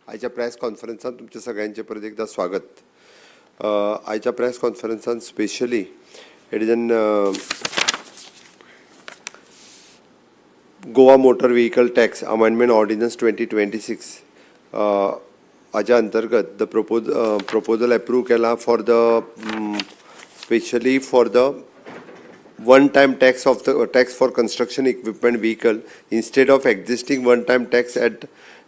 आयच्या प्रेस कॉन्फरन्सान तुमच्या सगळ्यांचें परत एकदां स्वागत. आयच्या press कॉन्फरन्सान specially it is an Goa motor vehicle tax amendment ordinance 2026 हाज्या अंतर्गत the proposal approve केला for the specially for the one time tax of the tax for construction equipment vehicle instead of existing one time tax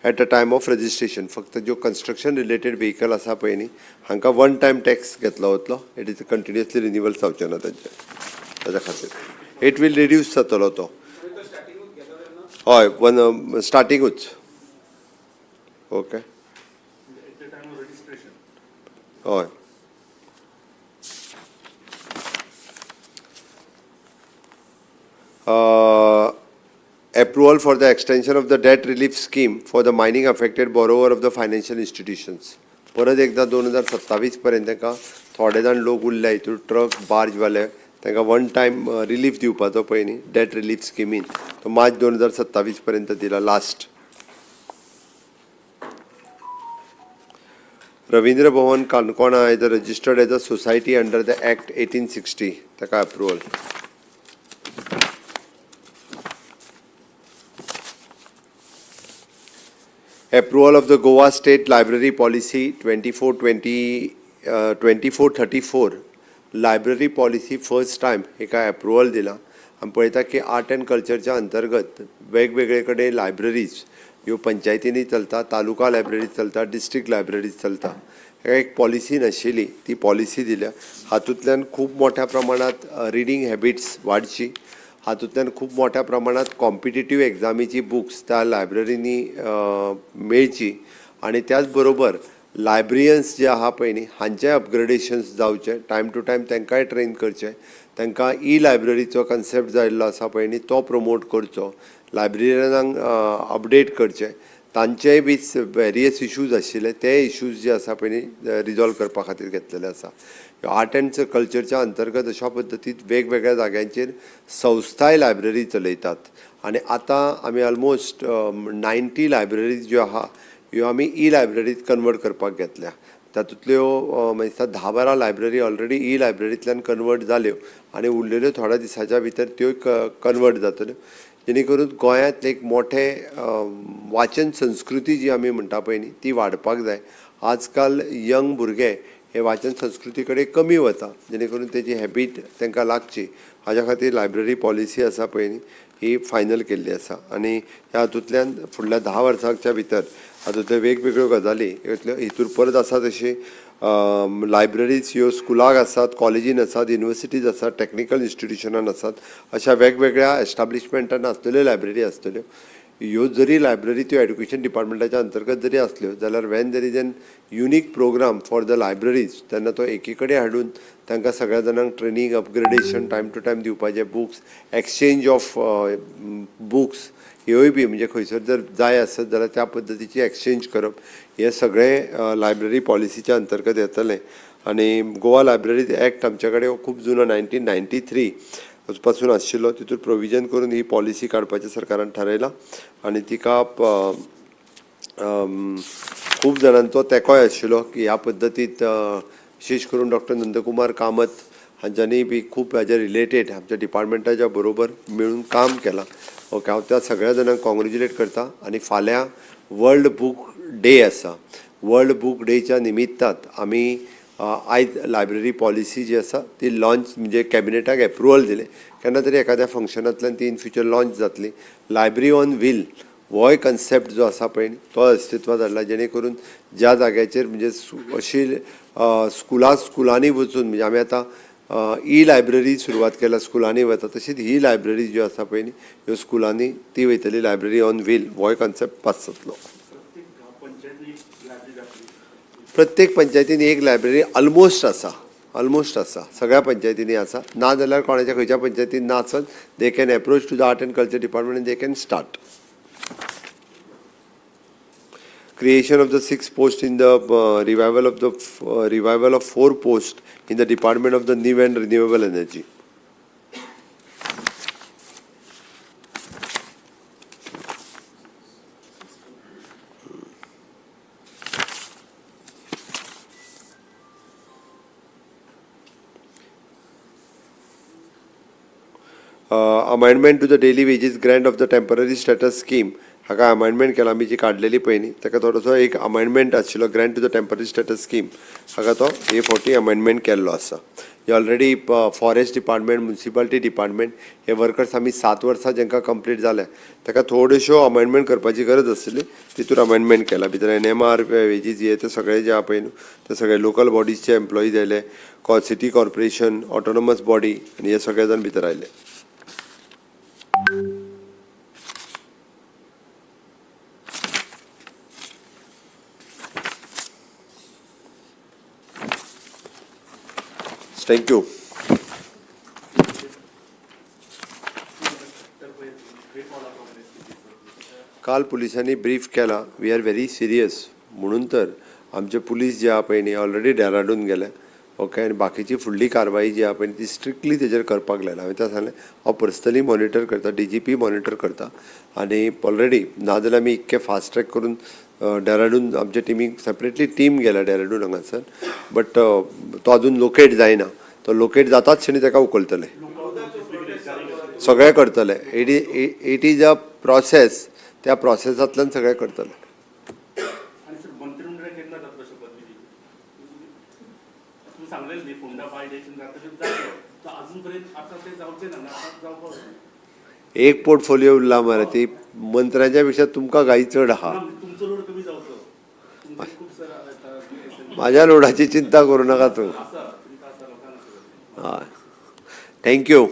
at a time of registration. फक्त ज्यो construction related vehicle आसा पळय न्ही, हांकां one time tax घेतलो वतलो. It is continuously renewal जावचें ना तांचें, ताच्या खातीर it will reduce जातलो तो. हय, वन स्टार्टिंगूच. ओके. हय. Approval for the extension of the debt relief scheme for the mining affected borrower of the financial institutions. परत एकदा 2027 पर्यंत तांकां थोडे जाण लोक उरल्या हितून ट्रक बार्जवाले, तांकां वन टायम रिलीफ दिवपाचो पळय न्ही डेट रिलीफ स्किमीन, तो मार्च 2027 पर्यंत दिला last. Ravindra Bhavan Canacona is registered as a society under the act 1860, ताका approval. Approval of the Goa State Library Policy 24 20 24 34. Library policy first time हेका एप्रुवल दिला. आमी पळयता की आर्ट एंड कल्चरच्या अंतर्गत वेगवेगळे कडेन लायब्ररीज ह्यो पंचायतींनी चलता, तालुका लायब्ररीज चलता, डिस्ट्रिक्ट लायब्ररीज चलता. हेका एक पॉलिसी नाशिल्ली, ती पॉलिसी दिल्या. हातूंतल्यान खूब मोठ्या प्रमाणांत रिडींग हॅबिट्स वाडची, हातूंतल्यान खूब मोठ्या प्रमाणांत कॉम्पिटेटीव एग्जामीची बुक्स त्या लायब्ररींनी मेळची आनी त्याच बरोबर लायब्रियन्स जे आहा पळय न्ही, हांचें अपग्रेडेशन्स जावचें, टायम टू टायम तांकांय ट्रेन करचें, तांकां ई लायब्ररीचो कन्सेप्ट जाल्लो आसा पळय न्ही तो प्रमोट करचो, लायब्ररियनांक अपडेट करचें, तांचेय बी वेरियस इशूज आशिल्ले ते इशूज जे आसा पळय न्ही रिजॉल्व करपा खातीर घेतलेले आसा. आर्ट एंड कल्चरच्या अंतर्गत अशा पद्दतीन वेगवेगळ्या जाग्यांचेर संस्थाय लायब्ररी चलयतात आनी आतां आमी ऑलमोस्ट 90 लायब्ररीज ज्यो आहा ह्यो आमी ई लायब्ररीत कन्वर्ट करपाक घेतल्या. तातूंतल्यो म्हाका दिसता 10-12 लायब्ररी ऑलरेडी ई लायब्ररींतल्यान कन्वर्ट जाल्यो आनी उरलेल्यो थोड्या दिसाच्या भितर त्योय कन्वर्ट जातल्यो, जेणे करून गोंयांत एक मोठें वाचन संस्कृती जी आमी म्हणटा पळय न्ही ती वाडपाक जाय. आजकाल यंग भुरगे हे वाचन संस्कृती कडेन कमी वता, जेणे करून तेजी हॅबीट तांकां लागची हाज्या खातीर लायब्ररी पॉलिसी आसा पळय न्ही ही फायनल केल्ली आसा. आनी ह्या हातूंतल्यान फुडल्या 10 वर्सांच्या भितर हातूंतल्यो वेगवेगळ्यो गजाली हितूर परत आसा तशी लायब्ररीज ह्यो स्कुलाक आसात, कॉलेजीन आसात, युनिवर्सिटीज आसात, टॅक्निकल इन्स्टिट्युशनान आसात, अशा वेगवेगळ्या एस्टाब्लिशमेंटान आसतल्यो लायब्ररी आसतल्यो. ह्यो जरी लायब्ररी त्यो एड्युकेशन डिपार्टमेंटाच्या अंतर्गत जरी आसल्यो जाल्यार when there is an unique program for the libraries तेन्ना तो एकी कडेन हाडून तांकां सगळ्या जाणांक training, upgradation time to time दिवपाचें, बुक्स एक्सचेंज ऑफ बुक्स ह्योय बी म्हणजे खंयसर जर जाय आसत जाल्यार त्या पद्दतीची एक्सचेंज करप, हें सगळें लायब्ररी पॉलिसीच्या अंतर्गत येतलें. आनी गोवा लायब्ररी एक्ट आमच्या कडेन खूब जुनो 1993 पासून आशिल्लो, तितून प्रोविजन करून ही पॉलिसी काडपाचें सरकारान थारायलां आनी तिका खूब जाणांचो तेंकोय आशिल्लो की ह्या पद्दतीत विशेश करून डॉक्टर नंदकुमार कामत हांच्यांनी बी खूब हाज्या रिलेटेड आमच्या डिपार्टमेंटाच्या बरोबर मेळून काम केलां. ओके, हांव त्या सगळ्या जाणांक कॉंग्रेच्युलेट करता. आनी फाल्यां वर्ल्ड बूक डे आसा. वर्ल्ड बूक डेच्या निमित्तान आमी आयज लायब्ररी पॉलिसी जी आसा ती लॉन्च म्हणजे कॅबिनेटाक एप्रुवल दिलें, केन्ना तरी एखाद्या फंक्शनांतल्यान ती इन फ्युचर लॉन्च जातली. लायब्ररी ऑन व्हील होय कन्सेप्ट जो आसा पळय तो अस्तित्वात हाडला, जेणे करून ज्या जाग्याचेर म्हणजे अशी स्कुलांनी वचून म्हणजे आमी आतां ई लायब्ररी सुरवात केल्या, स्कुलांनी वता, तशीच ही लायब्ररी ज्यो आसा पळय न्ही ह्यो स्कुलांनी ती वयतली. लायब्ररी ऑन व्हील होय कन्सेप्ट पास जातलो. प्रत्येक पंचायतीन एक लायब्ररी ऑलमोस्ट आसा, ऑलमोस्ट आसा, सगळ्या पंचायतींनी आसा. ना जाल्यार कोणाच्या खंयच्या पंचायतीन ना आसत, they can approach to the art and culture department and they can start. Creation of the 6 posts in the revival of 4 posts in the Department of the New and Renewable Energy. Amendment to the daily wages grant of the temporary status scheme हाका amendment केला. आमी जी काडलेली पळय न्ही, ताका थोडोसो एक अमेंडमेंट आशिल्लो. Grant to the temporary status scheme हाका तो हे फावटी अमेंडमेंट केल्लो आसा. हे already forest department, municipality department हे वर्कर्स आमी 7 वर्सां जांकां कंप्लीट जाले ताका थोड्योश्यो अमेंडमेंट करपाची गरज आशिल्ली, तितूर अमेंडमेंट केला. भितर एनएमआर वेजीस हे ते सगळे जे आहा पळय न्हू, ते सगळे लोकल बॉडीजचे एम्प्लॉईज आयले, सिटी कॉर्पोरेशन, ऑटोनॉमस बॉडी आनी हे सगळे जाण भितर आयले. Thank you. काल पुलिसांनी ब्रीफ केला. We are very serious म्हणून तर आमचे पुलीस जे आहा पळय न्ही ऑलरेडी डेहराडून गेले. ओके, आनी बाकीची फुडली कारवाई जी आहा पळय ती स्ट्रिक्टली तेजेर करपाक लायला. हांवें ताका सांगलें, हांव पर्सनली मॉनिटर करता, डीजीपी मॉनिटर करता आनी ऑलरेडी नाजाल्यार आमी इतके फास्ट ट्रॅक करून डेहराडून आमच्या टिमीक सेपरेटली टीम गेल्या डेहराडून हांगासर. बट तो अजून लोकेट जायना. तो लोकेट जाताच क्षणी ताका उखलतले, सगळें करतले. It is a process. त्या प्रोसेसांतल्यान सगळें करतले. आणि सर, मंत्रिमंडळ केन्ना जातलो शपथविधी? तुम्ही सांगलेलं न्ही, फोंडा फायडेशन जातलें जातलो, तर अजूनपर्यंत आता ते जावचे ना, आता जावपाक जाय. एक पोर्टफोलिओ उरला मरे, ती मंत्र्यांच्या पेक्षा तुमकां घाई चड आहा. ना, म्हणजे तुमचो लोड कमी जावचो. तुमचे खूप सर आता माझ्या लोडाची चिंता करू नका तूं. आसा, तुमकां आसा, लोकांक आसा. हय, thank you.